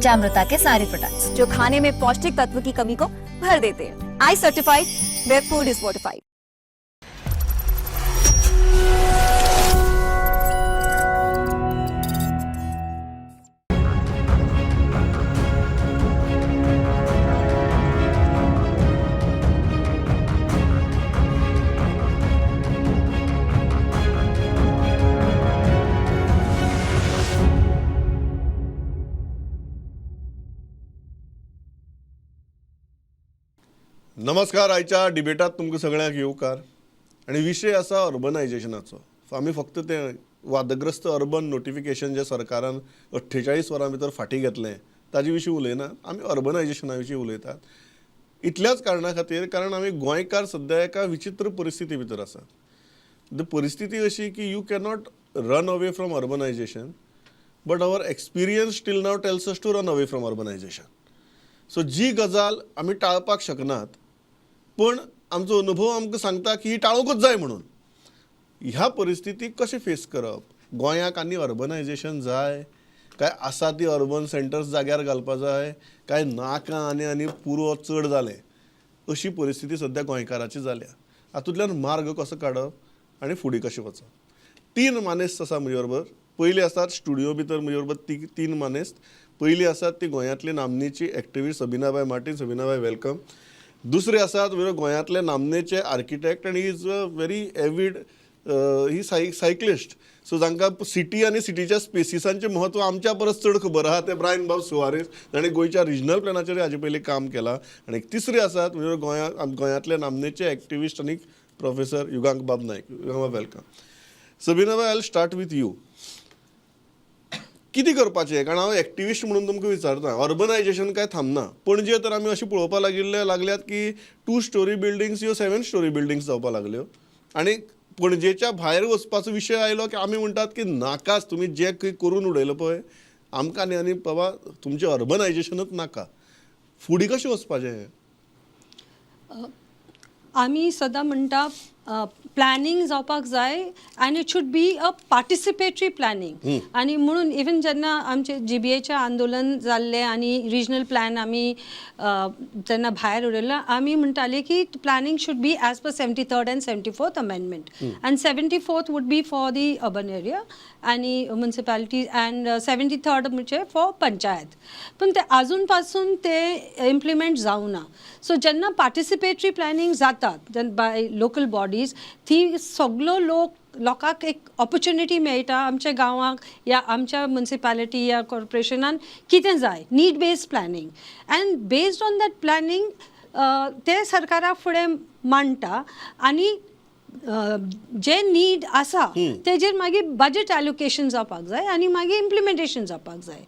पंचामृता K सारे products, जो खाने में पौष्टिक तत्व की कमी को भर देते हैं। I certified, where food is fortified. नमस्कार. आयच्या डिबेटात तुमकां सगळ्यांक येवकार आनी विशय आसा अर्बनायजेशनाचो. सो आमी फक्त तें वादग्रस्त अर्बन नोटिफिकेशन जें सरकारान 48 वरां भितर फाटीं घेतलें ताजे विशीं उलयनात, आमी अर्बनायजेशना विशीं उलयतात. इतल्याच कारणा खातीर, कारण आमी गोंयकार सद्या एका विचित्र परिस्थिती भितर आसात. The परिस्थिती अशी की you cannot run away from urbanisation, but our experience till now tells us to run away from urbanisation. So जी गजाल आमी टाळपाक शकनात, पूण आमचो अनुभव आमकां सांगता की ही टाळूंकच जाय म्हणून, ह्या परिस्थितीक कशें फेस करप? गोंयाक आनी अर्बनायजेशन जाय काय आसा ती अर्बन सेंटर्स जाग्यार घालपा जाय काय नाका आनी आनी पुरो चड जालें अशी परिस्थिती सद्या गोंयकाराची जाल्या. हातूंतल्यान मार्ग कसो काडप आनी फुडें कशें वचप? तीन मानेस्त आसा म्हजे बरोबर. पयली आसात स्टुडियो भितर म्हजे बरोबर तीन मानेस्त. पयली आसात ती गोंयांतली नामनेची एक्टिविस्ट सबिनाबाय मार्टीन. सबिनाबाय, welcome. दुसरे आसात म्हणजे गोंयांतले नामनेचे आर्किटेक्ट आनी is a very avid he cyclist. So जांकां सिटी आनी सिटीच्या स्पेसिसांचें म्हत्व आमच्या परस चड खबर आहा ते ब्रायन बाब सुवारेस, जाणें गोंयच्या रिजनल प्लॅनाचेर हाजे पयलीं काम केलां. आनी तिसरे आसात म्हणजे गोंयांतले नामनेचे एक्टिविस्ट आनी प्रोफेसर युगांक बाब नायक. युगांक बाब, welcome. सबिनाबाय, I start with you. कितें करपाचें? कारण हांव एक्टिविस्ट म्हणून तुमकां विचारता, अर्बनायजेशन काय थांबना. पणजे तर आमी अशें पळोवपाक लागल्यात की 2 स्टोरी बिल्डिंग्स ह्यो 7 स्टोरी बिल्डिंग्स जावपाक लागल्यो. आनी पणजेच्या भायर वचपाचो विशय आयलो की आमी म्हणटात की नाकाच, तुमी जें खंय करून उडयलें पळय आमकां न्ही आनी बाबा तुमचें अर्बनायजेशनच नाका. फुडें कशें वचपाचें? आमी सदां म्हणटा प्लॅनिंग जावपाक जाय आनी it should be a participatory planning. आनी म्हणून इवन जेन्ना आमचे जीबीएचें आंदोलन जाल्लें आनी रिजनल प्लॅन आमी जेन्ना भायर उडयलो, आमी म्हणटाले की planning should be as per 73rd and 74th amendment, and 74th would be for the urban area आनी म्युनिसिपालिटी अँड 73rd म्हणजे फॉर पंचायत. पूण ते आजून पासून ते इम्प्लिमेंट जावना. सो जेन्ना पार्टिसिपेटरी प्लॅनिंग जाता बाय लोकल बॉडीज, ती सगलो लोकांक एक ऑपॉर्च्युनिटी मेळटा आमच्या गांवाक या आमच्या म्युनिसिपालिटी या कॉर्पोरेशनान कितें जाय, need based planning, and based on that planning ते सरकारा फुडें मांडटा आनी जे नीड आसा तेजेर मागीर बजट एलोकेशन जावपाक जाय आनी मागीर इम्प्लिमेंटेशन जावपाक जाय.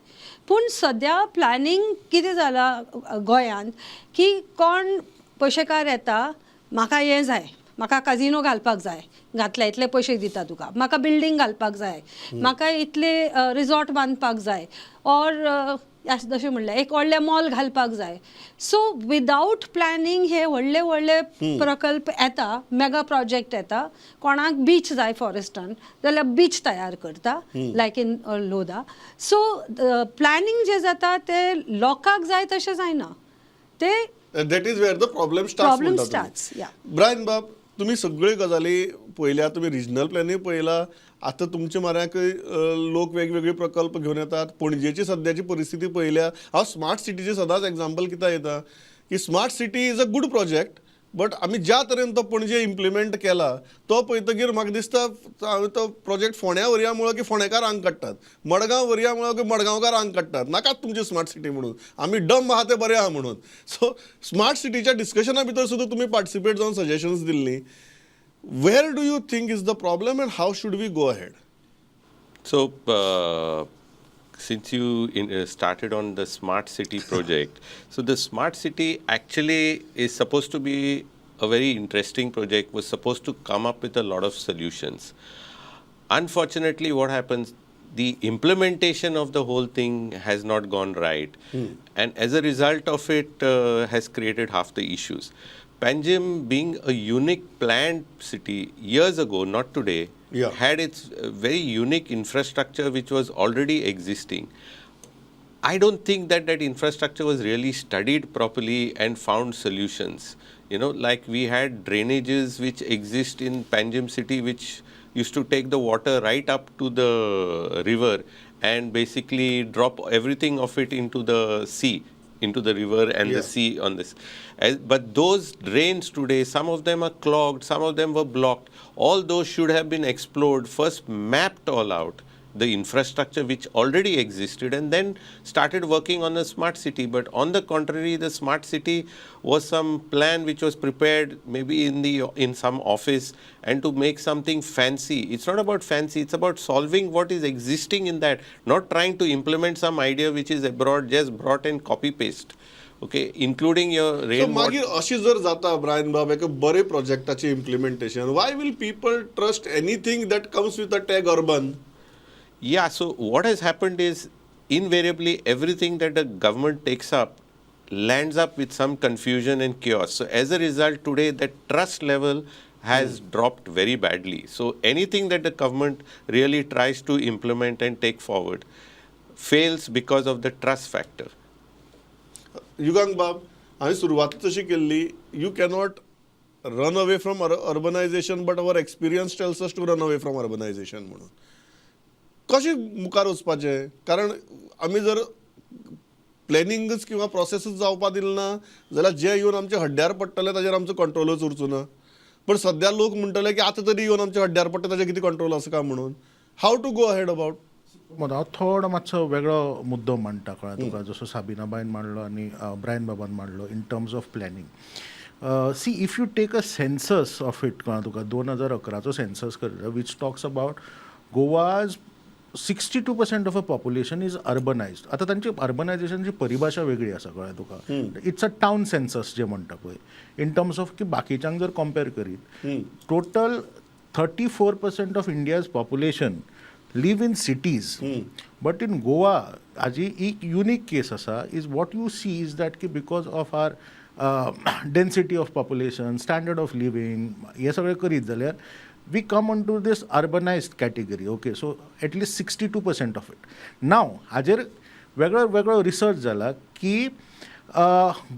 पूण सद्या प्लॅनिंग कितें जालां गोंयांत की कोण पयशेकार येता, म्हाका हें जाय, म्हाका काजिनो घालपाक जाय, घातले इतले पयशे दिता तुका, म्हाका बिल्डींग घालपाक जाय, म्हाका इतले रिजॉर्ट बांदपाक जाय, ऑर जशें म्हणलें एक व्हडलें मॉल घालपाक जाय. सो विदावट प्लॅनिंग हे व्हडले व्हडले प्रकल्प येता, मेगा प्रोजेक्ट येता. कोणाक बीच जाय फॉरेस्टान जाल्यार बीच तयार करता, लायक इन लोधा. सो प्लॅनिंग जें जाता तें लोकांक जाय तशें जायना, ते that is where the problem start. Problem starts, yeah. Brian बाब, तुमी सगळ्यो गजाली पळयल्या, तुमी रिजनल प्लॅनूय पळयला. आतां तुमच्या म्हऱ्याक लोक वेगवेगळे प्रकल्प घेवन येतात. पणजेची सद्याची परिस्थिती पळयल्या. हांव स्मार्ट सिटीचें सदांच एग्जाम्पल कित्याक येता की smart city is a good project, but आमी ज्या तरेन तो पणजे इम्प्लिमेंट केला तो पळयतकीर म्हाका दिसता तो प्रोजेक्ट फोंड्या व्हरया म्हणलो की फोंडेकार आंग काडटात, मडगांव व्हरया म्हणलो की मडगांवकार आंग काडटात, नाकात तुमची स्मार्ट सिटी म्हणून, आमी डम आहा ते बरें आहा म्हणून. सो स्मार्ट सिटीच्या डिस्कशना भितर सुद्दां तुमी पार्टिसिपेट जावन सजेशन्स दिल्लीं. Where do you think is the problem and how should we go ahead? So, since you started on the smart city project, so the smart city actually is supposed to be a very interesting project, was supposed to come up with a lot of solutions. Unfortunately, what happens, the implementation of the whole thing has not gone right. And as a result of it, has created half the issues. Panjim being a unique planned city years ago, not today, had its very unique infrastructure which was already existing. I don't think that that infrastructure was really studied properly and found solutions. Like we had drainages which exist in Panjim city, which used to take the water right up to the river and basically drop everything of it into the sea, into the river and the sea on this. But those drains today, some of them are clogged, some of them were blocked. All those should have been explored, first mapped all out, the infrastructure which already existed, and then started working on a smart city. But on the contrary, the smart city was some plan which was prepared maybe in some office and to make something fancy. It's not about fancy, it's about solving what is existing in that, not trying to implement some idea which is abroad, just brought and copy paste. Okay, including your so rain water. मागीर अशें जर जाता Brian बाब, एका बरे प्रोजेक्टाचें implementation, why will people trust anything that comes with a tag urban? Yeah, so what has happened is invariably everything that the government takes up lands up with some confusion and chaos. So as a result, today the trust level has dropped very badly. So anything that the government really tries to implement and take forward fails because of the trust factor. Yugank बाब, हांवें सुरवात तशी केल्ली, you cannot run away from urbanisation, but our experience tales us to run away from urbanisation म्हणून कशें मुखार वचपाचें? कारण आमी जर प्लॅनिंगच किंवा प्रोसेसूच जावपा दिल ना जाल्यार जे येवन आमच्या हड्ड्यार पडटले ताजेर आमचो कंट्रोलच उरचो ना. पण सद्या लोक म्हणटले की आतां तरी येवन आमच्या हड्ड्यार पडटा ताजेर कितें कंट्रोल आसा काय म्हणून. How to go ahead about? हांव थोडो मातसो वेगळो मुद्दो मांडटा, कळ्ळें तुका, जसो साबिनाबायन मांडलो आनी ब्रायन बाबान मांडलो in terms of planning. See, if you take a census of it, कळ्ळें तुका, 2011चो सेन्सस करता, which talks about Goa's 62% of a population is urbanized. आतां तांची अर्बनायझेशनची परिभाशा वेगळी आसा, कळ्ळें तुका. It's a town census जे म्हणटा पळय, इन टर्म्स ऑफ की बाकीच्यांक जर कंपेर करीत, total 34% of India's population live in cities, but in Goa हाजी एक युनीक केस आसा, is what you see is that की because of our density of population, standard of living, हे सगळें करीत जाल्यार we come on to this urbanized category, okay? So at least 62% of it. Now हाजेर वेगळो वेगळो रिसर्च जाला की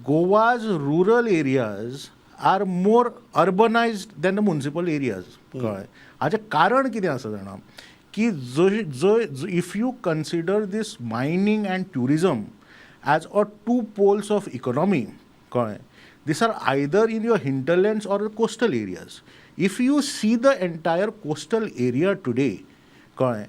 Goa's rural areas are more urbanized than the municipal areas, कळ्ळें? हाचें कारण कितें आसा जाणा, की जंय जंय if you consider this mining and tourism as a two poles of economy, कळ्ळें, these are either in your hinterlands or coastal areas. If you see the entire coastal area today, कळ्ळें,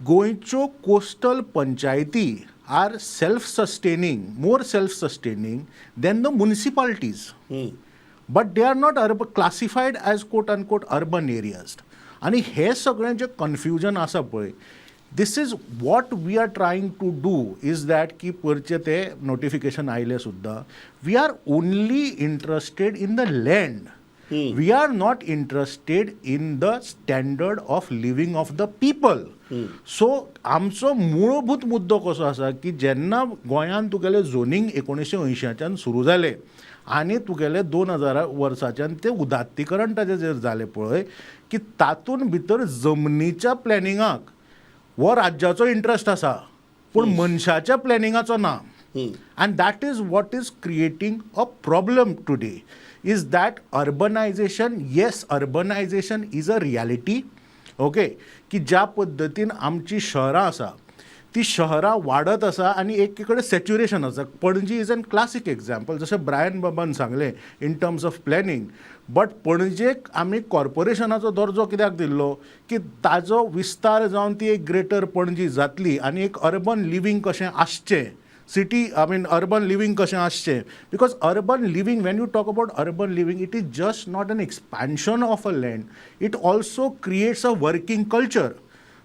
गोंयच्यो कोस्टल पंचायती are self sustaining, more self sustaining than the municipalities, but they are not classified as quote unquote urban areas. आनी हें सगळें जें confusion आसा पळय, this is what we are trying to do, is that की परचे ते notification आयलें सुद्दां, we are only interested in the land, we are not interested in the standard of living of the people. So आमचो मूळभूत मुद्दो कसो आसा की जेन्ना गोंयांत तुगेलें झोनींग 1980च्यान सुरू जालें आनी तुगेलें 2000 वर्साच्यान तें उदात्तीकरण ताजें जर जालें पळय, की तातूंत भितर जमनीच्या प्लॅनिंगाक हो राज्याचो इंट्रस्ट आसा पूण मनशाच्या प्लॅनिंगाचो ना. And that is what is creating a problem today, is that urbanization, yes, urbanization is a reality, okay, की ज्या पद्दतीन आमची शहरां आसा ती शहरां वाडत आसा आनी एकी कडेन सॅच्युरेशन आसा. Panaji is an classic example, जशें ब्रायन बाबान सांगलें in terms of planning, but पणजेक आमी कॉर्पोरेशनाचो दर्जो कित्याक दिल्लो, की ताजो विस्तार जावन ती एक ग्रेटर पणजी जातली आनी एक अर्बन लिवींग कशें आसचें, city, I mean, urban living कशें आसचें, because urban living, when you talk about urban living, it is just not an expansion of a land, it also creates a working culture.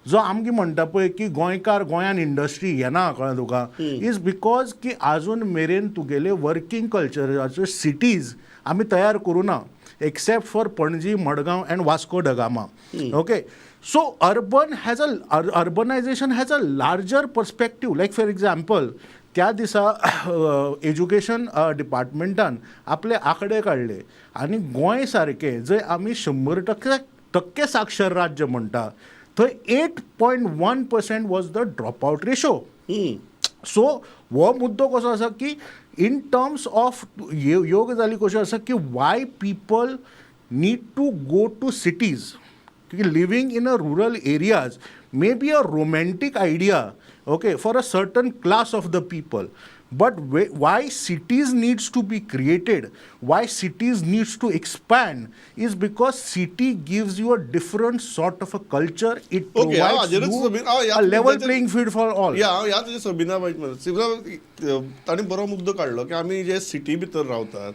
जो आमगे म्हणटा पळय की गोंयकार गोंयान इंडस्ट्री येना, कळ्ळें तुका, is because की आजून मेरेन तुगेले वर्कींग कल्चराच्यो सिटीज आमी तयार करूं ना, except for Panaji, Madgaon and Vasco da Gama, okay? So urbanization has a larger perspective. Like, for example, त्या दिसा एज्युकेशन डिपार्टमेंटान आपले आंकडे काडले आनी गोंय सारकें जंय आमी 100% साक्षर राज्य म्हणटा, थंय 8.1% was the drop out ratio. So हो मुद्दो कसो आसा की इन टर्म्स ऑफ ह्यो गजाली कश्यो आसा की why people need to go to cities की living in a rural areas may be a romantic idea, okay, for a certain class of the people, but why cities needs to be created, why cities needs to expand is because city gives you a different sort of a culture. It Okay, हांव provides हाजेरूच you Sabina, हांव ह्याच a level मुद्द्याचेर- playing field for all. या, हांव ह्याच सबिना बायक म्हणटा. सबिना, तांणी बरो मुद्दो काडलो की आमी जे सिटी भितर रावतात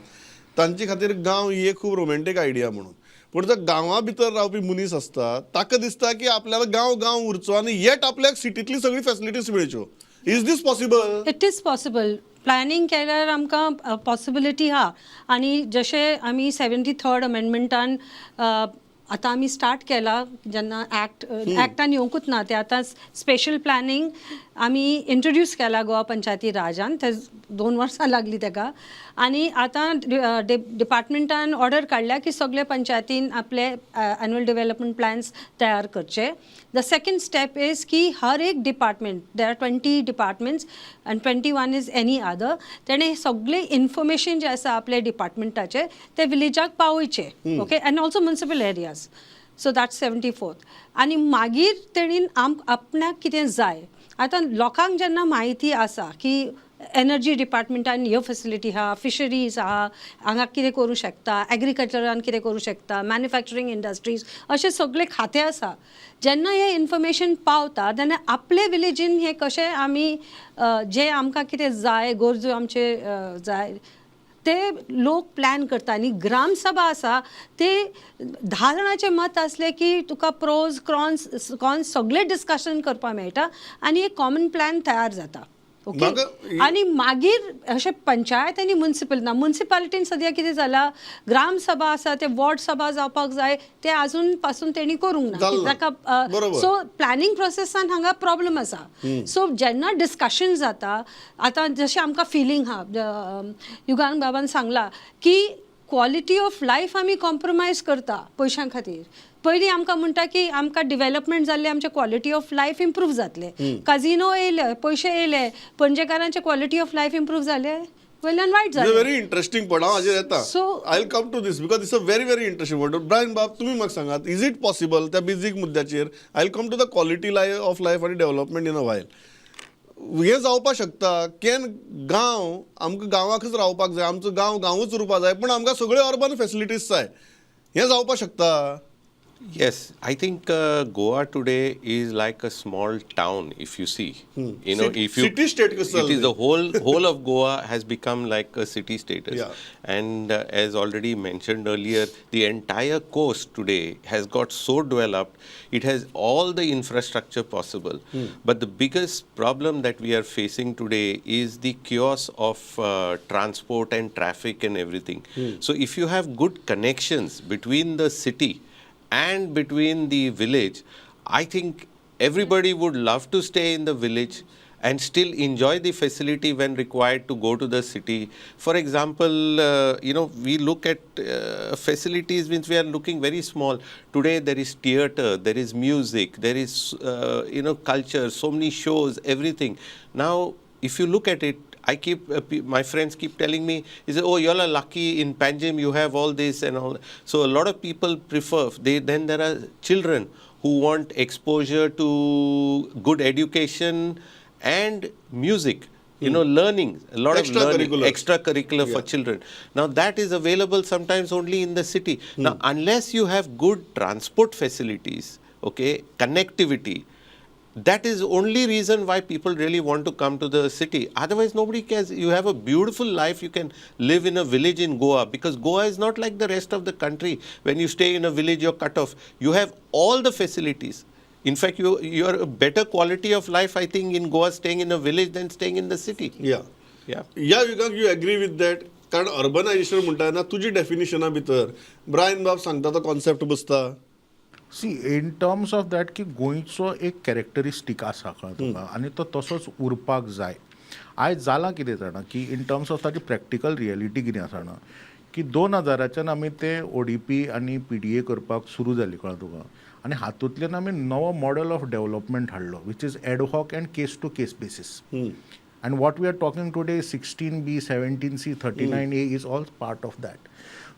तांचे खातीर गांव ही एक खूब रोमॅन्टीक आयडिया म्हणून, पूण जो गांवा भितर रावपी मनीस आसता ताका दिसता की आपल्याला गांव गांव उरचो आनी येट आपल्याक सिटींतली सगळी facilities मेळच्यो. Is this possible? It is possible. Planning केल्यार आमकां पॉसिबिलिटी आहा. आनी जशें आमी 73rd अमेंडमेंटान आतां आमी स्टार्ट केला, जेन्ना एक्ट एक्टान येवंकूच ना ते, आतां स्पेशल प्लॅनिंग आमी इंट्रोड्यूस केला गोवा पंचायती राजान. ते 2 वर्सां लागली ताका. आनी आतां डिपार्टमेंटान ऑर्डर काडल्या की सगळे पंचायतीन आपले एन्युअल डेव्हलपमेंट प्लॅन्स तयार करचे. The second step is की हर एक department, there are 20 departments and 21 is any other, तेणें सगळें इन्फॉर्मेशन जें आसा आपल्या डिपार्टमेंटाचें तें विलेजाक पावयचें, okay, and also municipal areas. So that 74th. आनी मागीर तेणीन आम आपणाक कितें जाय, आतां लोकांक जेन्ना म्हायती आसा की एनर्जी डिपार्टमेंटान ह्यो फेसिलिटी आहा, फिशरीज आहा, हांगा कितें करूं शकता, एग्रीकल्चरान कितें करूं शकता, मॅन्युफॅक्चरींग इंडस्ट्रीज, अशे सगळे खाते आसा. जेन्ना हें इन्फॉर्मेशन पावता तेन्ना आपले विलेजीन हें कशें आमी जें आमकां कितें जाय, गरजो आमचे जाय, ते लोक प्लॅन करता. आनी ग्रामसभा आसा ते 10 जाणाचें मत आसलें की तुका प्रोज कॉन्स सगळें डिस्कशन करपाक मेळटा आनी एक कॉमन प्लॅन तयार जाता, ओके. आनी मागीर अशें पंचायत आनी मुन्सिपल ना, मुन्सिपालिटीन सद्या कितें जालां, ग्रामसभा आसा ते वॉर्ड सभा जावपाक जाय, ते आजून पासून तेणी करूंक ना. जालें ना. ताका सो प्लॅनिंग प्रोसेसान हांगा प्रॉब्लम आसा. सो जेन्ना डिस्कशन जाता, आतां जशें आमकां फिलींग आहा, युगांक बाबान सांगलां की क्वॉलिटी ऑफ लायफ आमी कॉम्प्रोमायज करता पयशां खातीर. पयलीं आमकां म्हणटा की आमकां डिवेलपमेंट जाल्लें, आमचें क्वॉलिटी ऑफ लायफ इम्प्रूव जातलें. काजिनो येयले, पयशे येयले, पणजेकारांचें क्वॉलिटी ऑफ लायफ इम्प्रूव जालें? वयल्यान वायट जालें. Very interesting point. हांव हाजेर येता. I will come to this because it's a very very interesting point. Brian बाब, तुमी म्हाका सांगात, is it possible त्या बेजीक मुद्द्याचेर, I will come to the quality of life आनी डेव्हलपमेंट इन अ वायल, हें जावपाक शकता? Can गांव, आमकां गांवाकच रावपाक जाय, आमचो गांव गांवूच उरपाक जाय, पूण आमकां सगळ्यो अर्बन फेसिलिटीज जाय, हें जावपाक शकता? Yes, I think Goa today is like a small town. If you see, if you City state कसं it is the whole of Goa has become like a city status. And as already mentioned earlier, the entire coast today has got so developed. It has all the infrastructure possible. But the biggest problem that we are facing today is the chaos of transport and traffic and everything. So if you have good connections between the city and between the village, I think everybody would love to stay in the village and still enjoy the facility when required to go to the city. For example, we look at facilities, means we are looking very small. Today there is theater, there is music, there is, culture, so many shows, everything. Now, if you look at it, I keep my friends keep telling me, he say, "Oh, you all are lucky in Panjim, you have all this and all." So a lot of people prefer. They then there are children who want exposure to good education and music. Learning, a lot of learning, Extracurricular. Extracurricular for children. Now that is available sometimes only in the city. Now, unless you have good transport facilities, okay, connectivity, that is only reason why people really want to come to the city. Otherwise, nobody cares. You have a beautiful life. You can live in a village in Goa because Goa is not like the rest of the country. When you stay in a village, you're cut off. You have all the facilities. In fact, you are a better quality of life, I think, in Goa staying in a village than staying in the city. Yeah, Yugank, you agree with that? कारण urbanisation म्हणटा ना, तुजी डेफिनेशना भितर Brian बाब सांगता तो concept बसता? See, in terms of that की गोंयचो एक कॅरेक्टरिस्टीक आसा, कळ्ळें तुका, आनी तो तसोच उरपाक जाय. आयज जालां कितें जाणा की इन टर्म्स ऑफ ताची प्रॅक्टिकल रियलिटी कितें आसा जाणा की 2000च्यान आमी ते ओडीपी आनी पीडीए करपाक सुरू जाली, कळ्ळें तुका. आनी हातूंतल्यान आमी नवो मॉडल ऑफ डेव्हलपमेंट हाडलो, which is ad hoc and case to case basis. And what we are talking today, 16B, 17C, 39A, is all part of that.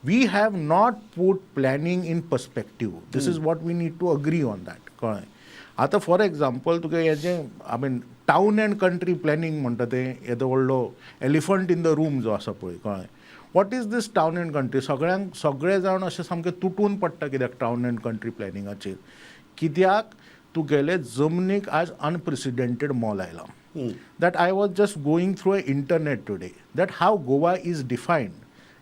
We have not put planning in perspective. This is what we need to agree on that. कळ्ळें? आतां for example, तुगे हेजें, I mean, town and country planning म्हणटा तें येदो व्हडलो elephant in the room जो आसा पळय, कळ्ळें? What is this town and country? सगळ्यांक, सगळे जाण अशें सामकें तुटून पडटा. कित्याक टावन अँड कंट्री प्लॅनिंगाचेर? कित्याक तुगेले जमनीक आज अनप्रेसिडेंटेड मोल आयलां. That I was just going through a internet today, that how Goa is defined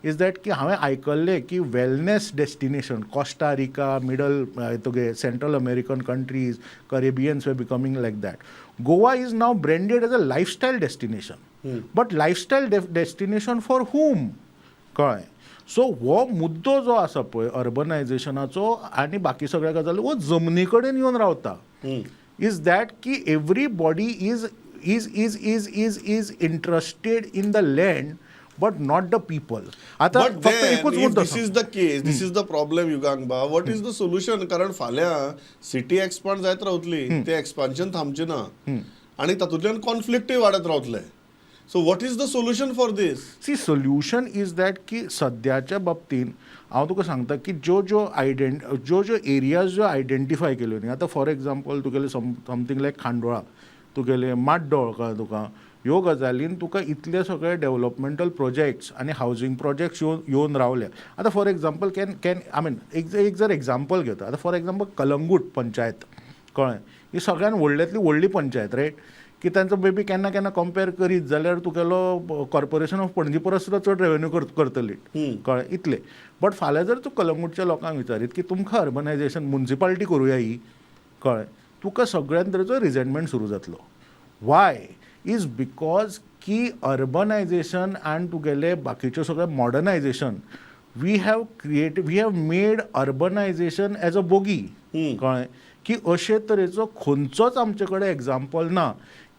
is that की हांवें आयकल्लें की wellness destination, Costa Rica, middle तुगे Central American countries, Caribbeans were becoming like that. Goa is now branded as a lifestyle destination, but lifestyle destination for whom? कळ्ळें? So हो मुद्दो जो आसा पळय अर्बनायझेशनाचो आनी बाकी सगळ्या गजाली, हो जमनी कडेन येवन रावता, is that की everybody is interested in the land but not the people. आता फक्त एकूच मुद्दो. This is the case, this is the problem. Yugank बा, what is the solution? कारण फाल्यां सिटी एक्सपांड जायत रावतली, ते एक्सपान्शन थांबचे ना आनी तातूंतल्यान कॉन्फ्लिक्टूय वाडत रावतले. So what is the solution for this? See, solution is that की सद्याच्या बाबतीन हांव तुका सांगता की ज्यो ज्यो एरियाज ज्यो आयडेंटिफाय केल्यो न्ही, आतां फॉर एग्जाम्पल तुगेले समथींग लायक खांडोळा, तुगेले माड्डोळ, कळ्ळें तुका, ह्यो गजालीन तुका इतले सगळे डेव्हलपमेंटल प्रोजेक्ट्स आनी हावजींग प्रोजेक्ट्स येवन रावले. आतां for example, can I mean, एक जर एग्जाम्पल घेता, आतां फॉर एग्जाम्पल कलंगूट पंचायत, कळ्ळें, ही सगळ्यान व्हडल्यांतली व्हडली पंचायत, रायट? की तांचो मे बी केन्ना केन्ना कंपेर करीत जाल्यार तुगेलो कॉर्पोरेशन ऑफ पणजी परस सुद्दां चड रेवेन्यू करतली, कळ्ळें, इतलें. बट फाल्यां जर तूं कलंगूटच्या लोकांक विचारीत की तुमकां अर्बनायझेशन मुन्सिपालिटी करुया ही, कळ्ळें तुका, सगळ्यान तरेचो रिझेंटमेंट सुरू जातलो. वाय is because की अर्बनायझेशन आनी तुगेले बाकीच्यो सगळे modernisation, we have made urbanisation as a bogey. कळ्ळें? की अशे तरेचो खंयचोच आमचे कडेन एग्जाम्पल ना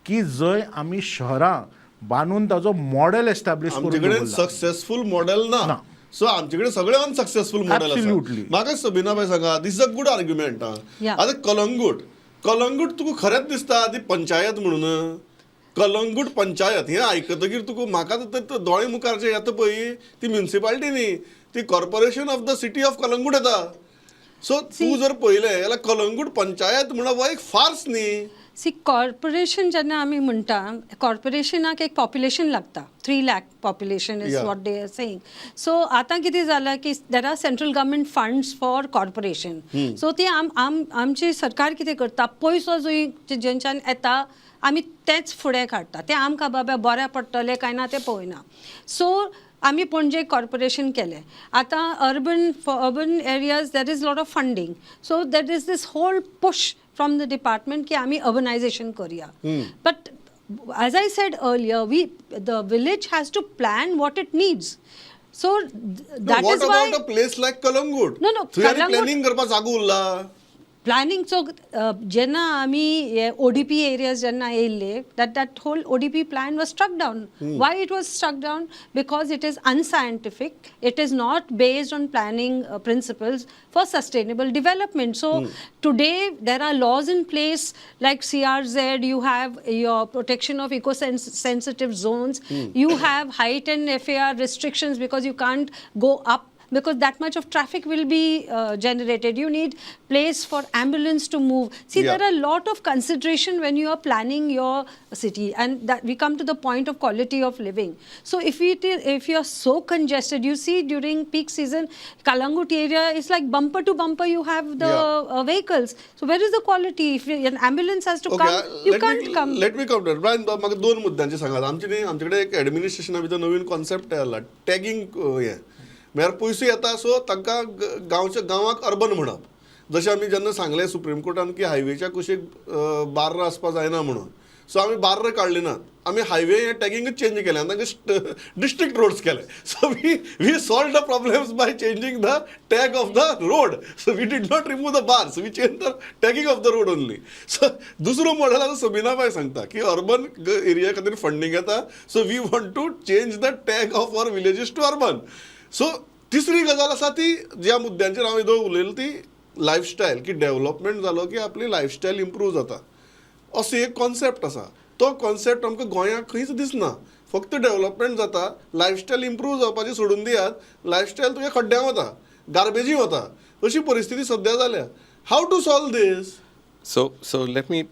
की जंय आमी शहरां बांदून ताजो मॉडेल एस्टॅब्लिश करून आमचे कडेन दवरला. सक्सेसफूल मॉडेल ना. ना. सो आमचे कडेन सगळे अनसक्सेसफूल मॉडेल आसा. Absolutely. म्हाका सबिना बाय सांगा, this is a good argument. आतां कलंगूट, कलंगूट तुका खरेंच दिसता ती पंचायत म्हणून? कलंगूट पंचायत हें आयकतकीर तुका, म्हाका तर दोळे मुखार जे येता पळय, ती म्युन्सिपालिटी न्ही, ती Corporation of the City of Calangute येता. सो तूं जर पळयलें जाल्यार कलंगूट पंचायत म्हणप हो एक फार्स न्ही? सी, कॉर्पोरेशन जेन्ना आमी म्हणटा, कॉर्पोरेशनाक एक पॉप्युलेशन लागता. 3 lakh population is what they are saying. So आतां कितें जालां की there are central government funds for corporation. So ती आम आम आमची सरकार कितें करता, पयसो जंय जेंच्यान येता आमी तेंच फुडें काडटा. तें आमकां बाबा बऱ्या पडटलें काय ना तें पळयना. सो आमी पणजे कॉर्पोरेशन केलें. आतां urban for urban areas there is lot of funding, so there is this whole push from the department की आमी अर्बनायझेशन करूया. But as I said earlier, we the village has to plan what it needs. So that what is why about a place like Calangute? No, थंय आनी Calangute- planning करपाक जागो उरला? प्लॅनिंगचो, जेन्ना आमी ओडीपी एरियाज जेन्ना येयल्ले, that whole ODP plan was struck down. Why it was struck down? Because it is unscientific, it is not based on planning principles for sustainable development. So today there are laws in place like CRZ, you have your protection of eco sensitive zones, you have height and FAR restrictions because you can't go up because that much of traffic will be generated. You need place for ambulance to move. See, there are a lot of consideration when you are planning your city, and that we come to the point of quality of living. So if you are so congested, you see during peak season, Kalangut area is like bumper to bumper. You have the vehicles. So where is the quality? If an ambulance has to come, you can't come. Let me come. Brian, म्हाका दोन मुद्द्यांचे सांगात. आमचे न्ही, आमचे कडेन एक एडमिनिस्ट्रेशना भितर नवीन कॉन्सेप्ट आयला, टॅगींग. हें म्हळ्यार पयशे येता, सो तांकां गांवच्या गांवाक अर्बन म्हणप. जशें आमी जेन्ना सांगलें सुप्रीम कोर्टान की हायवेच्या कुशीक बार्र आसपा जायना म्हणून, सो आमी बार्र काडली नात, आमी हायवे हे टॅगिंगूच चेंज केलें आनी तांकां डिस्ट्रिक्ट रोड्स केले. So we solve the problems by changing the tag of the road. So we did not remove the bars, we change the tagging of the road only. So दुसरो model आतां सबिना बाय सांगता की urban area खातीर funding येता, so we want to change the tag of our villages to urban. So तिसरी गजाल आसा ती ज्या मुद्द्यांचेर हांव येदोळ उलयलो ती लायफस्टायल की डेव्हलपमेंट जालो की आपली लायफस्टायल इम्प्रूव जाता असो एक कॉन्सेप्ट आसा. तो कॉन्सेप्ट आमकां गोंयांत खंयच दिसना. फक्त डेव्हलपमेंट जाता, लायफस्टायल इम्प्रूव जावपाची सोडून दियात, लायफस्टायल तुगे खड्ड्यां वता, गार्बेजी वता, अशी परिस्थिती सद्या जाल्या. How to solve this? So let me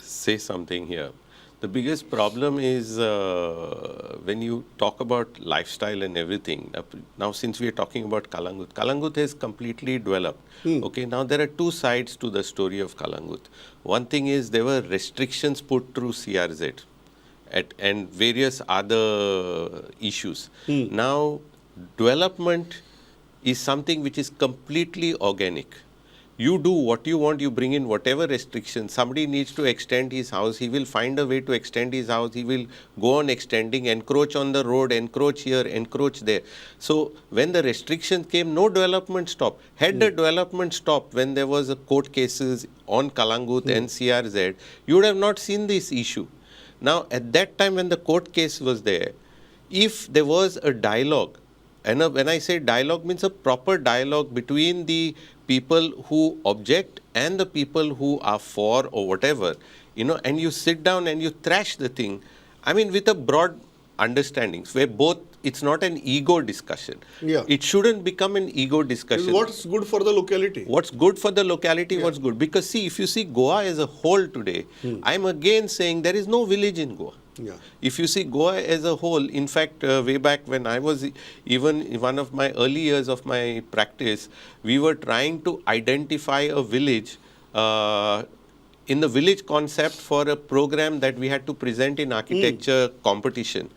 say something here. The biggest problem is when you talk about lifestyle and everything. Now, since we are talking about Kalangut, Kalangut has completely developed. Okay, now there are two sides to the story of Kalangut. One thing is there were restrictions put through CRZ and various other issues. Now, development is something which is completely organic. You do what you want, you bring in whatever restrictions. Somebody needs to extend his house, he will find a way to extend his house, he will go on extending, encroach on the road, encroach here, encroach there. So when the restrictions came, no development stopped. Had the development stopped when there was a court cases on Kalangut and CRZ, you would have not seen this issue. Now, at that time when the court case was there, if there was a dialogue, and when I say dialogue, means a proper dialogue between the people who object and the people who are for or whatever, you know, and you sit down and you thrash the thing, I mean, with a broad understanding, where both, it's not an ego discussion. Yeah. It shouldn't become an ego discussion. What's good for the locality? What's good for the locality, what's good. Because see, if you see Goa as a whole today, I'm again saying there is no village in Goa. Yeah. If you see Goa as a whole, in fact, way back when I was even in one of my early years of my practice, we were trying to identify a village in the village concept for a program that we had to present in architecture competition.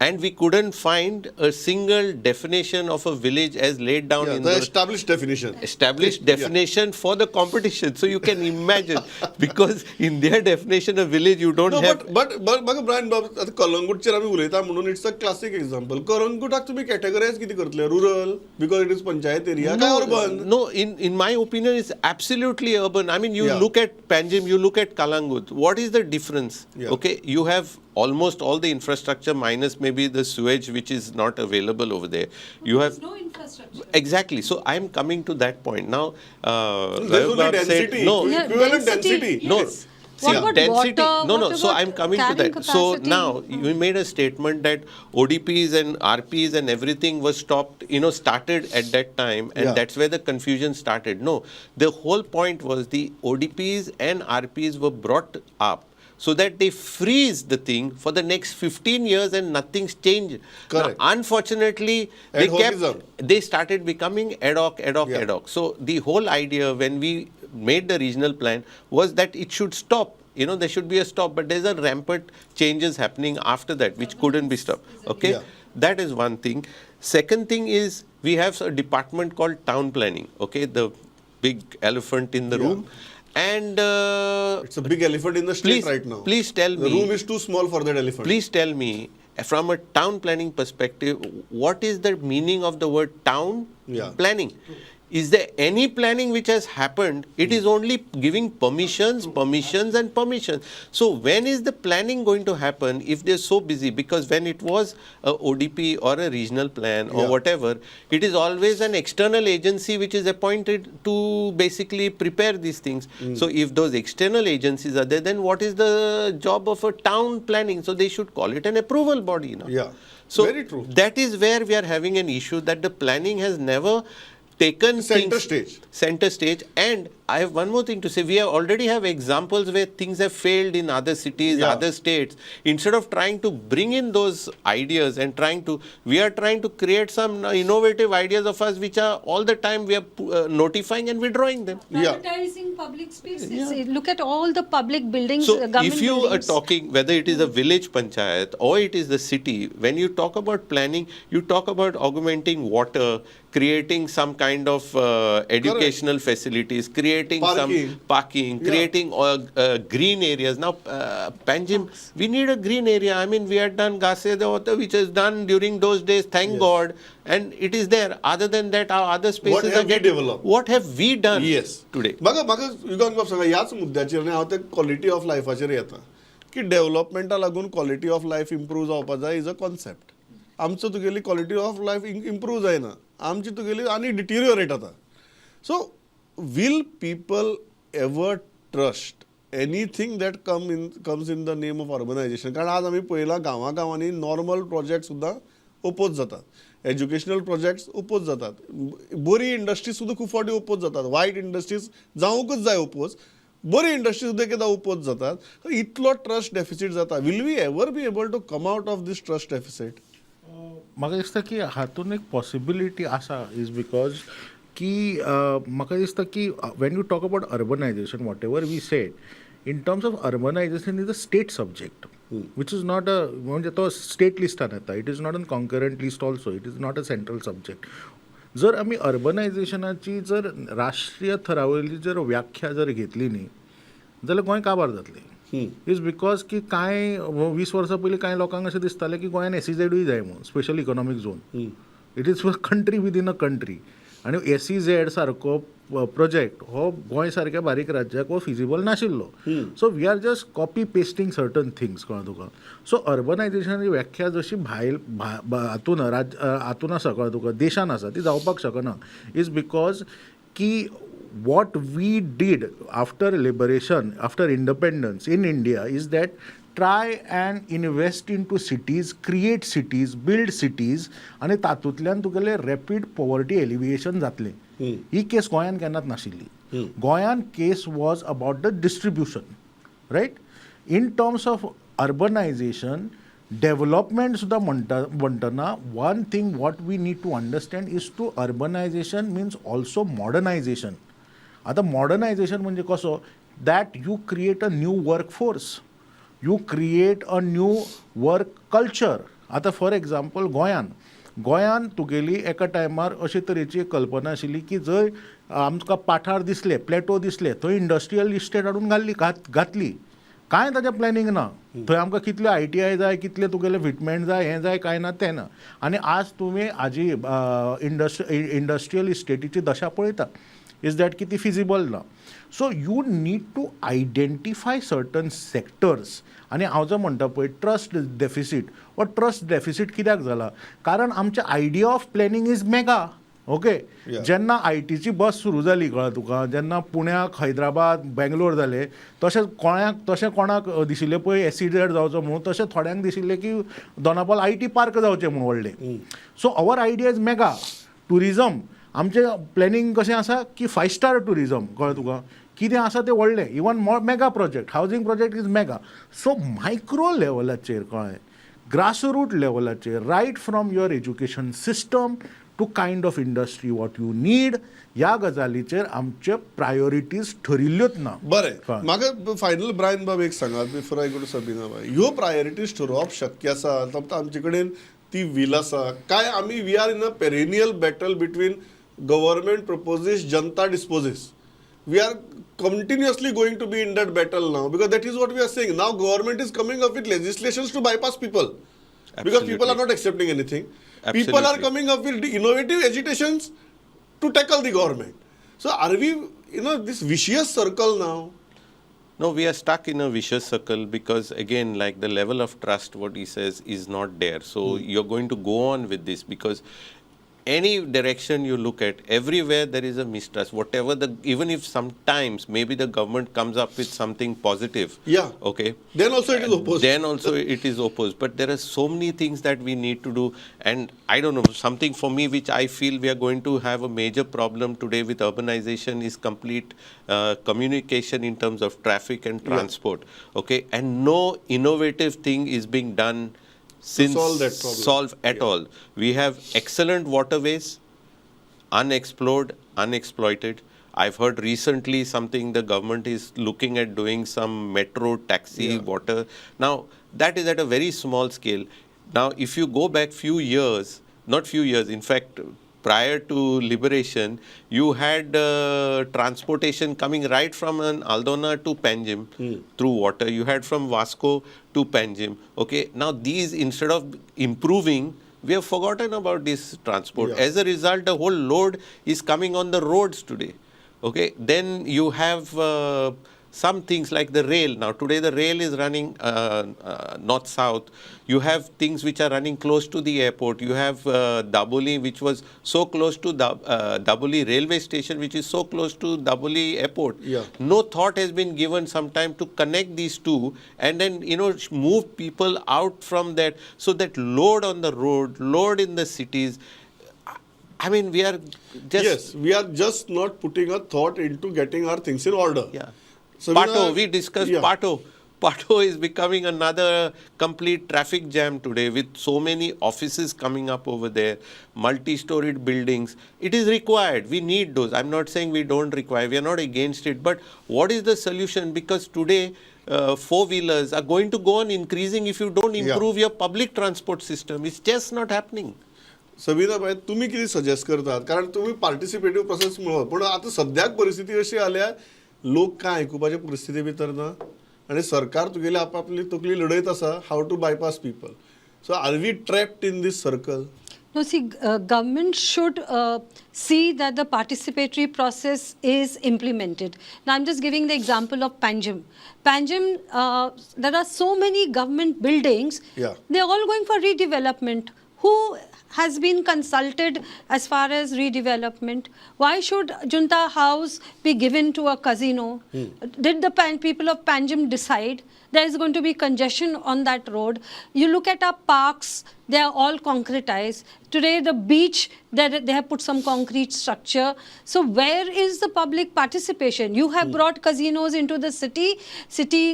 And we couldn't find a single definition of a village as laid down in the the established definition. Established definition for the competition. So you can imagine, because in their definition of village, you don't No, have... but म्हाका Brian बाब, आतां कलंगूटचेर आमी उलयता म्हणून it's a classic example. कलंगूटाक तुमी categorise कितें करतले? Rural, because it is panchayat area, काय urban? No, in my opinion, it's absolutely urban. I mean, you look at Panjim, you look at Kalangut. What is the difference? Yeah. Okay, you have almost all the infrastructure minus maybe the sewage which is not available over there. You have no infrastructure. Exactly. So I'm coming to that point now. There's only Vaibhav said, density. no, Yeah, Equivalent density. No. Yes. See, What about density? water? No, no. What So about I'm coming to carrying that. So capacity? now you made a statement that ODPs and RPs and everything was stopped, you know, started at that time, and that's where the confusion started. No, the whole point was the ODPs and RPs were brought up so that they freeze the thing for the next 15 years and nothing's changed. Correct. Now, unfortunately, they kept, Ad-hocism. they started becoming ad hoc, ad hoc, ad hoc. So the whole idea when we made the regional plan was that it should stop. You know, there should be a stop, but there's a rampant changes happening after that, which couldn't be stopped. Okay? Yeah. That is one thing. Second thing is we have a department called town planning. Okay, the big elephant in the room. And it's a big elephant in the street right now. Please tell The me. room is too small for that elephant. Please tell me, from a town planning perspective, what is the meaning of the word town planning? Is there any planning which has happened? It is only giving permissions, permissions and permissions. So when is the planning going to happen if they're so busy? Because when it was a ODP or a regional plan or whatever, it is always an external agency which is appointed to basically prepare these things. So if those external agencies are there, then what is the job of a town planning? So they should call it an approval body now. So Very true. That is where we are having an issue, that the planning has never taken center things, stage. Center stage. And I have one more thing to say. We already have examples where things have failed in other cities, other states. Instead of trying to bring in those ideas and trying to, we are trying to create some innovative ideas of us, which are all the time we are notifying and withdrawing them. Privatizing public spaces. Look at all the public buildings, So government if you buildings. are talking, whether it is a village panchayat or it is the city, when you talk about planning, you talk about augmenting water, creating some kind of educational facilities, creating Parking. some parking, creating green areas. Now, Panjim, we need a green area. I mean, we had done Gase de Water, which is done during those days, thank God, and it is there. Other than that, our other spaces What are have we getting developed? What have we done today? म्हाका म्हाका युगांक बाब सांगा, ह्याच मुद्द्याचेर न्ही हांव ते quality of लायफाचेर येता की डेव्हलपमेंटा लागून क्वॉलिटी ऑफ लायफ इम्प्रूव जावपा जाय is a concept. आमचो तुगेली क्वॉलिटी ऑफ लायफ इम्प्रूव जायना, आमची तुगेली आनी डिटिरियोरेट जाता. So Will people ever trust anything that comes in the name of urbanization? कारण आज आमी पळयलां, गांवा गांवांनी नॉर्मल प्रोजेक्ट सुद्दां ओपोज जातात, एज्युकेशनल प्रोजेक्ट्स ओपोज जातात, बरी इंडस्ट्री सुद्दां खूब फावटी ओपोज जातात. वायट इंडस्ट्रीज जावंकच जाय ओपोज, बरी इंडस्ट्री सुद्दां एकदां ओपोज जातात. इतलो ट्रस्ट डेफिसीट जाता. Will we ever be able to come out of this trust deficit? म्हाका दिसता की हातून एक पॉसिबिलिटी आसा, is because की म्हाका दिसता की when you talk about urbanization, whatever we said in terms of urbanization is a state subject, which is not a, म्हणजे तो स्टेट लिस्टान येता. It is not an concurrent list also, it is not a central subject. जर आमी अर्बनायझेशनाची जर राष्ट्रीय थरावयली जर व्याख्या जर घेतली न्ही जाल्यार गोंय काबार जातलें. Is because की कांय 20 वर्सां पयलीं कांय लोकांक अशें दिसतालें की गोंयान एसईझेडूय जाय म्हणून, special economic zone. It is a country within a country आनी एसईझेड सारको प्रोजेक्ट हो गोंय सारक्या बारीक राज्याक हो फिजिबल नाशिल्लो. So we are just copy pasting certain things, कळ्ळें तुका? सो अर्बनायझेशनाची व्याख्या जशी भायल हातून राज्य हातून आसा, कळ्ळें तुका, देशान आसा, ती जावपाक शकना. Is because की what we did after liberation, after independence in India, is that try and invest into cities, create cities, build cities, आनी तातूंतल्यान तुगेलें रॅपीड पॉवर्टी एलिविएशन जातलें. ही केस गोंयान केन्नाच नाशिल्ली. गोंयान case was about the distribution, right? In terms of urbanization development सुद्दां म्हणटा म्हणटना, one thing what we need to understand is to urbanization means also modernization. आतां मॉडर्नायझेशन म्हणजे कसो? That you create a new work force, you create a new work culture. आतां for example, गोंयान तुगेली एका टायमार अशे तरेची एक कल्पना आशिल्ली की जंय आमकां पाठार दिसले, प्लेटो दिसले, थंय इंडस्ट्रियल इस्टेट हाडून घाल्ली घात घातली. कांय ताजें प्लॅनिंग ना. थंय आमकां कितले आयटीआय जाय, कितले तुगेले फिटमेंट जाय, हें जाय, कांय ना, तें ना. आनी आज तुमी हाजी इंडस्ट्रियल इस्टेटीची दशा पळयता, is that की ती फिजिबल ना. So you need to identify certain sectors. आनी हांव जो म्हणटा पळय ट्रस्ट डेफिसीट, हो ट्रस्ट डेफिसीट कित्याक जाला? कारण आमचें idea of planning is mega, okay? जेन्ना आयटीची बस सुरू जाली, कळ्ळें तुका, जेन्ना पुण्याक, हैदराबाद, बेंगलोर जाले, तशें कोणाक तशें कोणाक दिशिल्लें पळय एसईझेड जावचो म्हणून, तशें थोड्यांक दिशिल्लें की दोनापावल IT park जावचें म्हूण व्हडलें. So our idea is mega tourism. आमचें प्लॅनिंग कशें आसा की फायव स्टार ट्युरिजम, कळ्ळें तुका, कितें आसा तें व्हडलें. Even mega project, housing project is mega. So micro लेवलाचेर, कळ्ळें, ग्रासरूट लेवलाचेर, right from your education system to kind of industry what you need, ह्या गजालीचेर आमचे प्रायोरिटीज ठरिल्ल्योच ना. बरें. कळ्ळें. म्हाका फायनल ब्रायन बाब एक सांगात, before I go to Sabina बाय. ह्यो प्रायोरिटीज ठरोवप शक्य आसा? आतां आमचे कडेन ती वील आसा काय आमी we are in a perennial battle between government proposes, Janata disposes? We are continuously going to be in that battle now, because that is what we are saying. Now government is coming up with legislations to bypass people because people are Absolutely. Not accepting anything. People are coming up with innovative agitations to tackle the government. So are we this vicious circle now? No, we are stuck in a vicious circle because, again, like the level of trust, what he says, is not there. So you're going to go on with this because any direction you look at, everywhere there is a mistrust. Whatever the, even if sometimes maybe the government comes up with something positive. Okay. Then also it is opposed. Then also it is opposed. But there are so many things that we need to do. And I don't know, something for me which I feel we are going to have a major problem today with urbanization is complete communication in terms of traffic and transport. Okay. And no innovative thing is being done since solve that problem. Solve at all. We have excellent waterways, unexplored, unexploited. I've heard recently something the government is looking at doing some metro taxi water. Now, that is at a very small scale. Now, if you go back few years, not few years, in fact, prior to liberation, you had transportation coming right from an Aldona to Panjim through water. You had from Vasco to Panjim. Okay, now these, instead of improving, we have forgotten about this transport. As a result, the whole load is coming on the roads today. Okay, then you have Some things like the rail. Now today the rail is running north-south. You have things which are running close to the airport. You have Dabolim, which was so close to Dabolim railway station, which is so close to Dabolim airport. Yeah. No thought has been given sometime to connect these two and then, you know, move people out from that, so that load on the road, load in the cities. I mean, we are just... Yes, we are just not putting a thought into getting our things in order. Yeah. Sabina, Pato, we discussed yeah. Pato. Pato is becoming another complete traffic jam today with so many offices coming up over there, multi-storied buildings. It is required. We need those. I'm not saying we don't require. We are not against it. But what is the solution? Because today, four-wheelers are going to go on increasing if you don't improve your public transport system. It's just not happening. Sabina बाय, तुम्ही कितें suggest करतात? कारण तुम्ही पार्टिसिपेटीव process म्हणलो, पूण आतां सद्याक परिस्थिती अशी आल्या, लोक कांय आयकुपाचे परिस्थिती भितर ना आनी सरकार तुगेली आपापली तकली लडयत आसा how to bypass people. So are we trapped in this circle? No, see, government should see that the participatory process is implemented. Now, I'm just giving the example of Panjim. Panjim, there are so many government buildings. Yeah. They're all going for redevelopment. Who has been consulted as far as redevelopment? Why should Junta House be given to a casino? Did the people of Panjim decide there is going to be congestion on that road? You look at our parks, they are all concretized. Today, the beach, they have put some concrete structure. So where is the public participation? You have brought casinos into the city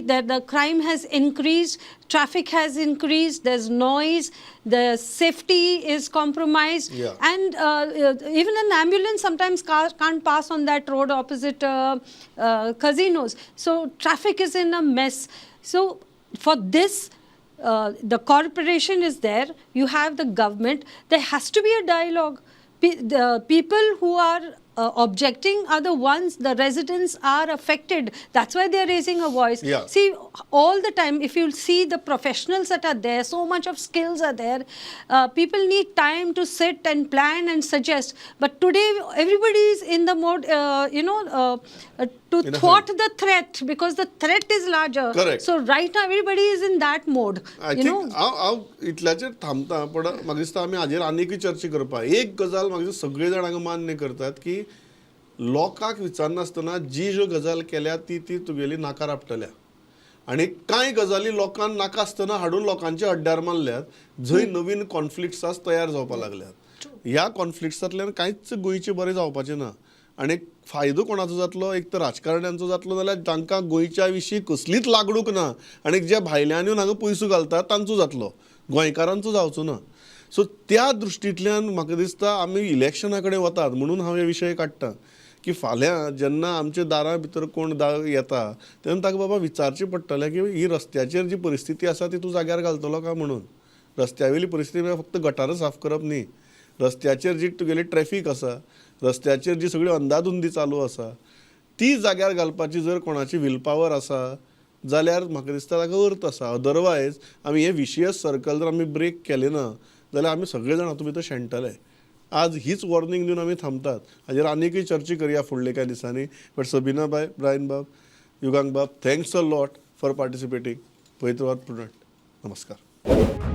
that the crime has increased, traffic has increased, there's noise, the safety is compromised. Yeah. And even an ambulance sometimes can't pass on that road opposite casinos. So traffic is in a mess. So for this, the corporation is there, you have the government, there has to be a dialogue. The people who are objecting are the ones, the residents are affected. That's why they are raising a voice. Yeah. See, all the time, if you see the professionals that are there, so much of skills are there. People need time to sit and plan and suggest. But today, everybody is in the mode, to thwart the threat, because the threat is larger. Correct. So right now, everybody is in that mode. I think हांव इतल्याचेर थांबता, पण म्हाका दिसता आमी हाजेर आनीकय चर्चा करपा. एक गजाल म्हाका दिसता सगळे जाण हांगा मान्य करतात की लोकांक विचारनासतना जी ज्यो गजाल केल्या ती ती तुगेली नाकार आपटल्या आनी कांय गजाली लोकांक नाका आसतना हाडून लोकांच्या अड्ड्यार मारल्यात, जंय नवीन कॉन्फ्लिक्ट्स तयार जावपाक लागल्यात. ह्या कॉन्फ्लिक्ट्सांतल्यान कांयच गोंयचें बरें जावपाचें ना आनी फायदो कोणाचो जातलो? एक तर राजकारण्यांचो जातलो, जाल्यार तांकां गोंयच्या विशीं कसलीच लागणूक ना आनी जे भायल्यान येवन हांगा पयसो घालतात तांचो जातलो, गोंयकारांचो जावचो ना. सो त्या दृश्टींतल्यान म्हाका दिसता आमी इलेक्शना कडेन वतात, म्हणून हांव हे विशय काडटा की फाल्यां जेन्ना आमच्या दारां भितर कोण येता तेन्ना ताका बाबा विचारचें पडटलें की ही रस्त्याचेर जी परिस्थिती आसा ती तूं जाग्यार घालतलो काय म्हणून. रस्त्या वयली परिस्थिती म्हळ्यार फक्त गटारां साफ करप न्ही, रस्त्याचेर जी तुगेली ट्रॅफीक आसा, रस्त्याचेर जी सगळी अंदाधुंदी चालू आसा ती जाग्यार घालपाची जर कोणाची विलपावर आसा जाल्यार म्हाका दिसता ताका अर्थ आसा. अदरवायज आमी हे विशियस सर्कल जर आमी ब्रेक केलें ना जाल्यार आमी सगळे जाण हातूंत भितर शेणटले. आज हीच वॉर्निंग दिवन आमी थांबतात. हाजेर आनीकय चर्चा करया फुडले कांय दिसांनी. बट सबीना बाय, ब्रायन बाब, युगांक बाब, thanks a lot for participating. पळयत रावात प्रुडंट. नमस्कार.